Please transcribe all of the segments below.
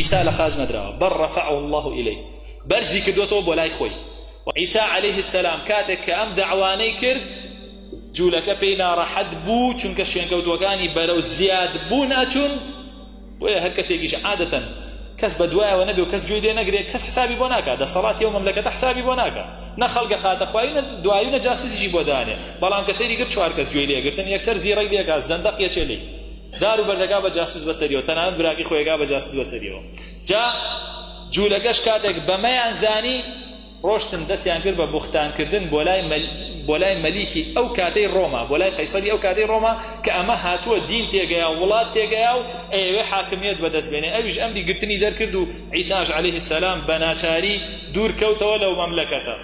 عیسا لە خاچ نەدراوە، بل رفعه اللە الیه، بەرزی کردۆتەوە بۆ لای خۆی. وە عیسا علیه السلام کاتێک کە ئەم دەعوانەی کرد جوولەکە پێی ناڕەحەت بوو، چونکە شوێنکەوتووەکانی بەرەو زیاد بوون ئەچوون، بۆیە هەر کەسێکیش عادەتەن کەس بە دوایەوە نەبێ و کەس گوێی لێ نەگرێ کەس حسابی بۆ ناکا، دەسەڵاتی ئەو مەملەکەتە حسابی بۆ ناکا، نە خەڵک ئەخاتە خوای نە دوایی و نە جاسوسیشی بۆ دانێ، بەڵام کە سەیری کرد چوار کەس گوێی لێ گرتن یەکسەر زیڕەی لێکا زەندەق یەچێ لێی. دار و بەردەکا بە جاسوس بەسەریەوە تەنانەت براکەی خۆیەکا بە جاسوس بەسەریەوە. جا جوولەکەش کاتێک بەمەیان زانی ڕۆشتن دەستیان کرد بە بوختانکردن بۆ لای بۆ لای مەلیکی ئەو کاتەی ڕۆما، بۆ لای قەیسەری ئەو کاتەی ڕۆما کە ئەمە هاتووە دین تێگەیا و وڵات تێگەیا و ئەیەوێ حاکمیەت بەدەست بێنێ. ئەویش ئەمری گرتنی دەرکرد و عیساش عەلەیه السلام بە ناچاری دوور کەوتەوە لەو مەملەکەتە.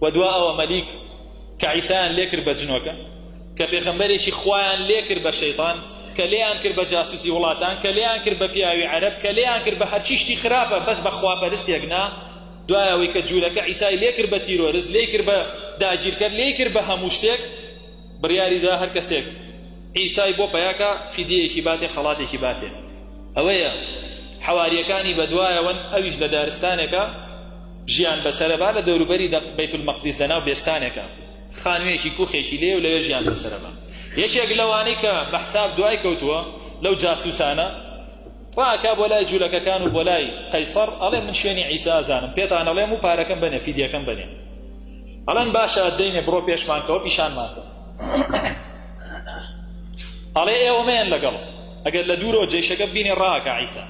و دوا ئەوە مەلیک کە عیسایان لێ کرد بە جنۆکە، کە پێغەمبەرێکی خوایان لێ کرد بە شەیتان، کە لێیان کرد بە جاسوسی وڵاتان، کە لێیان کرد بە پیاوی عەرەب، کە لێیان کرد بە هەرچی شتی خراپە بەس بە خواپەرستێک نا، دوای ئەوەی کە جولەکە عیسای لێ کرد بە تیرۆرست، لێی کرد بە داگیرکەر، لێی کرد بە هەموو شتێک، بڕیاری دا هەر کەسێک عیسای بۆ پەیاکا فیدیەیەکی باتێ، خەڵاتێکی باتێ. ئەوەیە حەواریەکانی بەدوایەوەن، ئەویش لە دارستانێکا ژیان بەسەرەبا لە دەوروبەری بەیتولمەقدیس لەناو بێستانێکا خانوویەکی کوخێکی لێیە و لەوێ ژیان بەسەرەبا. یەکێک لەوانەی کە بە حساب دوای کەوتووە لەو جاسوسانە ڕاکا بۆ لای جولەکەکان و بۆ لای قەیسەڕ ئەڵێ من شوێنی عیسا ئەزانم پێتان ئەڵێم و پارەکەم بەنێ فیدیەکەم بەنێ. ئەڵێن باشە دەینێ بڕۆ پێشمان کەوە پیشانمان کە. ئەڵێ ئێوە مەیەن لەگەڵم ئەگەر لە دوورەوە جەیشەکە ببینێ ڕاکا عیسا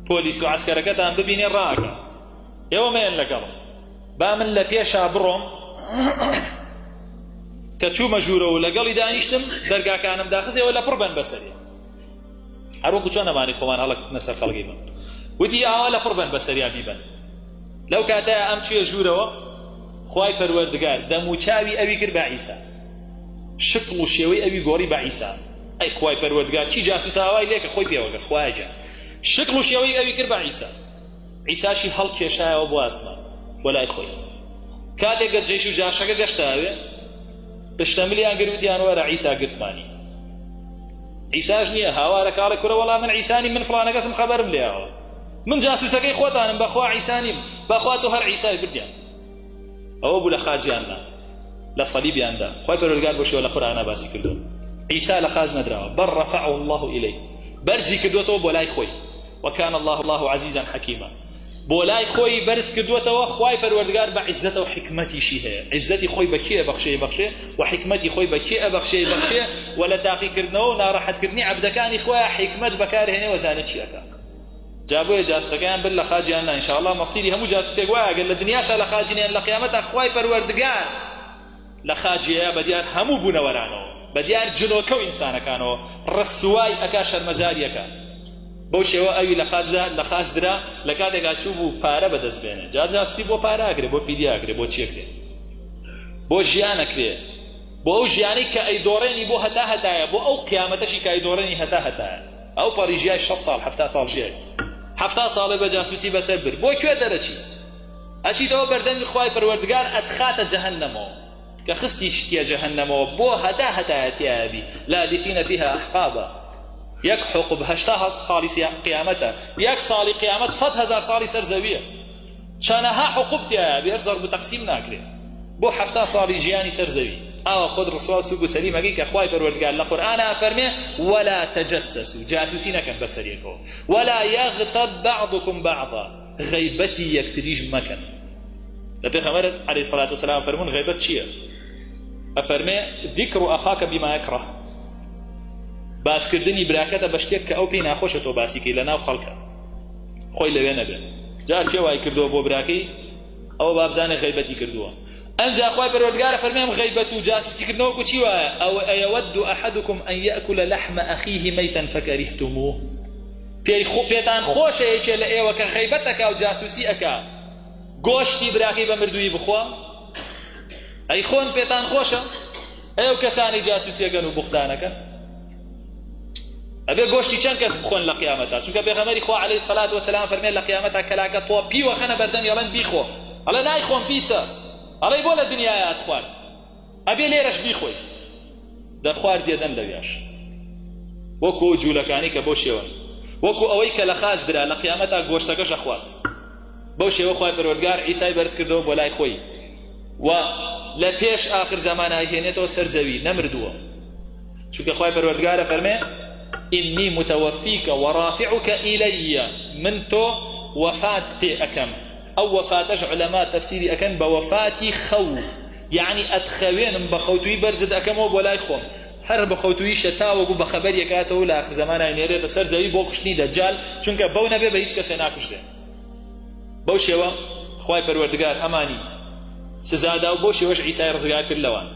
پۆلیس و عەسکەرەکەتان ببینێ ڕاکا ئێوە مەیەن لەگەڵم با من لە پێشا بڕۆم کە چوومە ژوورەوە و لەگەڵی دانیشتم دەرگاکانم داخست ئێوە لەپڕ بەن بەسەرێ هەروەکو چۆن ئەمانی خۆمان هەڵەکوتنە سەر خەڵکی بن وتی ئاوا لەپڕ بەن بەسەریا بیبەن لەو کاتەیا ئەم چویە ژوورەوە خوای پەروەردگار دەموچاوی ئەوی کرد بە عیسا شکڵ و شێوەی ئەوی گۆڕی بە عیسا ئەی خوای پەروەردگار چی جاسوس ئاوای لێکە خۆی پێوەگە خوایە گیان شکڵ و شێوەی ئەوی کرد بە عیسا عیساشی هەڵکێشایەوە بۆ ئاسمان بۆ لای خۆی کاتێک گە جەیش و جاشەکە گەشتە ئەوێ پشتەملیان کرد وتیان وەرە عیسا گرتمانی عیساش نییە هاوارە کاڵێ کورە وەڵا من عیسانی من فڵانەکەسم خەبەرم لێیاوە من جاسوسەکەی خۆتانم بەخوا عیسا نیم بەخوا تۆ هەر عیسای بردیان ئەوە بوو لە خاجیان نا لە صلیبیان دا خوای پەروەردگار بۆ شێوە لە قورئانا باسی کردووە عیسا لە خاج نەدراوە بەر رفعه الله الیه بەرزی کردووەتەوە بۆ لای خۆی وکان الله الله عزیزا حکیما بۆ لای خۆی بەرز کردووەتەوە خوای پەروەردگار بە عیزەتەوە حیکمەتیشی هەیە عیزەتی خۆی بە کێ بەخشێ بەخشێ و حیکمەتی خۆی بە کێ ئەبەخشێ بەخشێ و لە تاقیکردنەوە و ناڕەحەتکردنی عەبدەکانی خۆیان حیکمەت بەکارهێنێ و زانێ چی ئەکا جا بۆیە جاسوسەکەیان برد لە خاجیان نا انشاءاللە مەسیری هەموو جاسوسێک وایە گەر لە دنیاشا لە خاجی نێن لە قیامەتا خوای پەروەردگار لە خاجیەیە بە دیار هەموو بوونەوەرانەوە بە دیار جنۆکە و ئینسانەکانەوە ڕسوای ئەکا شەرمەزاری ئەکا بەو شێوە ئەوی لە خاجدا لە خاج درا لە کاتێکا چوو بوو پارە بەدەست بێنێ جا جاسوسی بۆ پارە ئەکرێ بۆ فیدیا ئەکرێ بۆ چی ئەکرێ بۆ ژیان ئەکرێ بۆ ئەو ژیانەی کە ئەیدۆڕێنی بۆ هەتا هەتایە بۆ ئەو قیامەتەشی کە ئەیدۆڕێنی هەتا هەتایە ئەو پەڕی ژیای شەست ساڵ حەفتا ساڵ ژیای حەفتا ساڵێ بە جاسوسی بەسەر برد بۆ کوێ دەرەچی ئەچیتەوە بەردەمی خوای پەروەردگار ئەتخاتە جەهەنەمەوە کە خستیشتیە جەهەنەمەوە بۆ هەتا هەتایە تیایا بی لابثین فیها احقابا یەک حقب هەشتا ساڵی قیامەتە یەک ساڵی قیامەت 100 هەزار ساڵی سەر زەویە چەنەها حقوب تیایا بی هەر زەرب و تەقسیم ناکرێ بۆ حەفتا ساڵی ژیانی سەر زەوی ئاوا خۆت ڕسوا و سوک و سەلیم ئەکەی کە خوای پەروەردگار لە قورئانا ئەفەرمێ ولا تجسسوا جاسوسی نەکەن بەسەر یەکەوە ولا یغتب بعضکم بعضا غەیبەتی یەکتریش مەکەن لە پێغەمبەر عەلەیهی سەلات وسەلام فەرموون غەیبەت چییە ئەفەرمێ ذکر ئەخاکە بما یکره باسکردنی براکەتە بە شتێک کە ئەو پێی ناخۆشە تۆ باسیکەی لە ناو خەڵکە خۆی لەوێ نەبێ جا کێ وای کردووە بۆ براکەی ئەوە با بزانێ غەیبەتی کردووە ئەنجا خوای پەروەردگار فەرمی ئەم غەیبەت و جاسوسی کردنەوە وەکو چی وایە ئەو ئەیەوەد ئەحەدکم ئەن یەئکولە لەحمە ئەخیه مەیتەن فەکەریهتموه پێی خۆ پێتان خۆشە یەکێ لە ئێوە کە غەیبەت ئەکا و جاسوسی ئەکا گۆشتی براکەی بە مردوویی بخوا ئەی خۆن پێتان خۆشە ئەی ئەو کەسانەی جاسوسیەکەن و بوختانەکەن ئەبێ گۆشتی چەند کەس بخۆن لە قیامەتا چونکە پێغەمبەری خوا عەلەیهی سەلات وەسەلام فەرمێ لە قیامەتا کەلاکە تۆ پیوە خەنە بەردەمی ئەڵێن بیخۆ ئەڵێ نایخۆم پیسە ئەڵێ بۆ لە دنیایا ئەتخوارد ئەبێ لێرەش بیخۆی دەرخوارد یەدەن لەویاش وەکو ئەو جوولەکانی کە بەو شێوەن. وەکو ئەوەی کە لە خاچ درا لە قیامەتا گۆشتەکەش ئەخوات. بەو شێوە خوای پەروەردگار عیسای بەرز کردەوە بۆ لای خۆی و لە پێش ئاخر زەمان ئایهێنێتەوە سەر زەوی نەمردووە چونکە خوای پەروەردگارە فەرمێ ئینی متوفیک وڕافعک ئیلی من تۆ وەفات پێ ئەکەم ئەو وەفاتەش علەما تەفسیری ئەکەن بە وەفاتی خەو یعنی ئەتخەوێنم بە خەوتووی بەرزت ئەکەمەوە بۆ لای خۆم هەر بە خەوتوویشە تاوەکو بە خەبەری ئەکاتەوە و لە ئاخر زەمانا ئەینێرێتە سەر زەوی بۆ کوشتنی دەجال چونکە بەو نەبێ بە هیچ کەسێ ناکوژرێ. بەو شێوە خوای پەروەردگار ئەمانی سزادا و بەو شێوەش عیسای ڕزگار کرد لەوان.